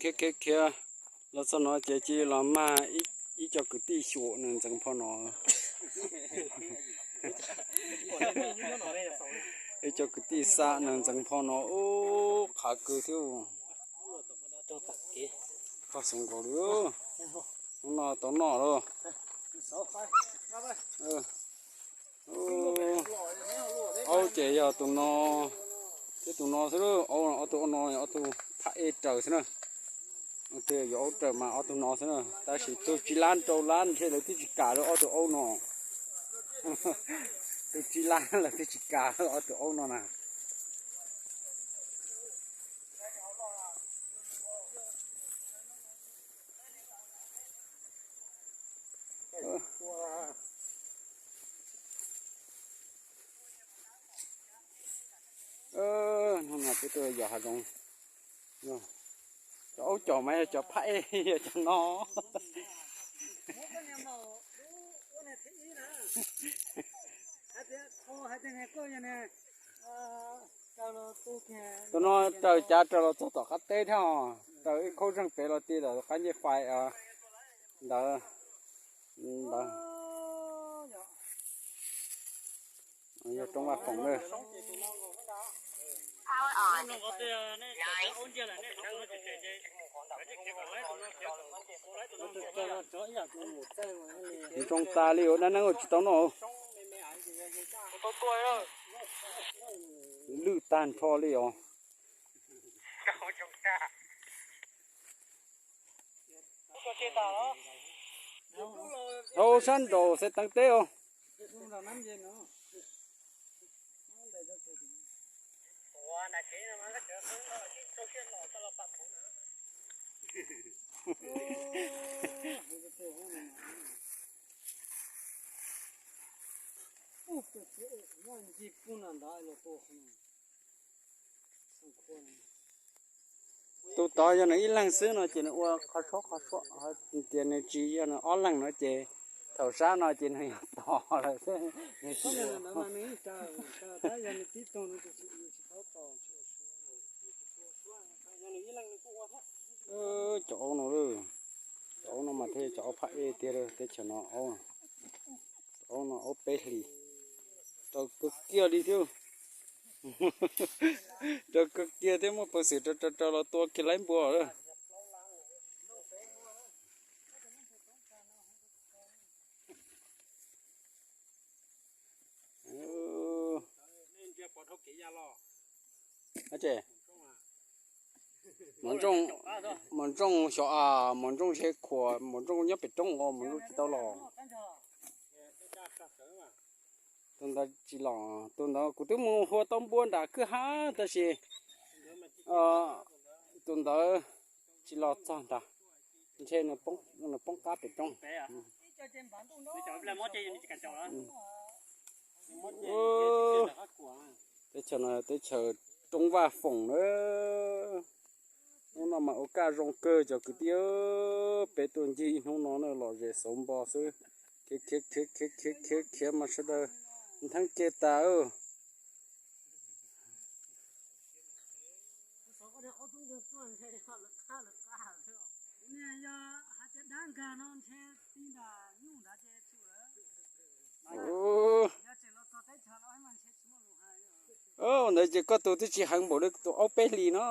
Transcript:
Khiav khiav khiav los txog no ces cia los mag ib co kwv tij xyuam nws ntxeev pho no. Ib co kwv tij xa nws ntxeev pho no ub qhav kawg thiab. Koj xeev nkaus li, hnub no tau noj lauj. Aub ces yog tus no thiab tus no xwb, ob tug aub no ob tug phaj ej raws xwb na. Twb yuav aub raws mas ob tug no xwb na, tab sis tug tsib lab rau lab ntshe lawv twb tsis kam lawm ob tug aub no. Tug tsib lab lawv twb tsis kam ob tug aub no na. Hnub no peb tuaj yos hav zoov, cov aub cov mas yog cov phaj ej yog cov no. Tus no raws cav raws los txog tom qab teb thiab, raws ib khaub zeeg pem los ti tom qab ncej fais ntawd. Ntawd yog roob vaj foom na. Zoo tas li ua dab neeb ua tsis tau noj. Lwj tag nrho li os. Hauv sab nraud xeev teev teb os. Tus tod yog nws ib leeg xwb no ces nws ua qhov suab qhov suab, tias nws tsis yog nws ob leeg no ces thaum sab no ces nws yog tod lawm xwb. Cov aub no, cov aub no mas thiaj cov aub phaj ej tiag, teb chaws no aub, cov aub no aub peb hlis, raws kawg kiag li thiab. Raws kawg kiag thiab muaj peev xwm raws raws raws los tua kiag laib npua lawm. Mos ntsooj xyov, mos ntsooj seb khuam, mos ntsooj nyob pem roob os, mos ntsooj tsis tau los. Tus ntawd tsis los, tus ntawd kuv twb mus hua tau npua nram kwj ha tab sis tus ntawd tsis los txog nrad, ntshe nws poob qab pem roob. Teb chaws no teb chaws roob vaj foom na. Hnub no mas ua kaj zoo kawg cov kwv tij, peb tuaj ncig ib hnub no na lom zem xauv npo xwb. Khiav khiav khiav khiav khiav khiav khiav mas sawv daws ntheeb kiag tas. Ntawd ces koj tus twb tsis heev npaum li tus aub peb hlis no.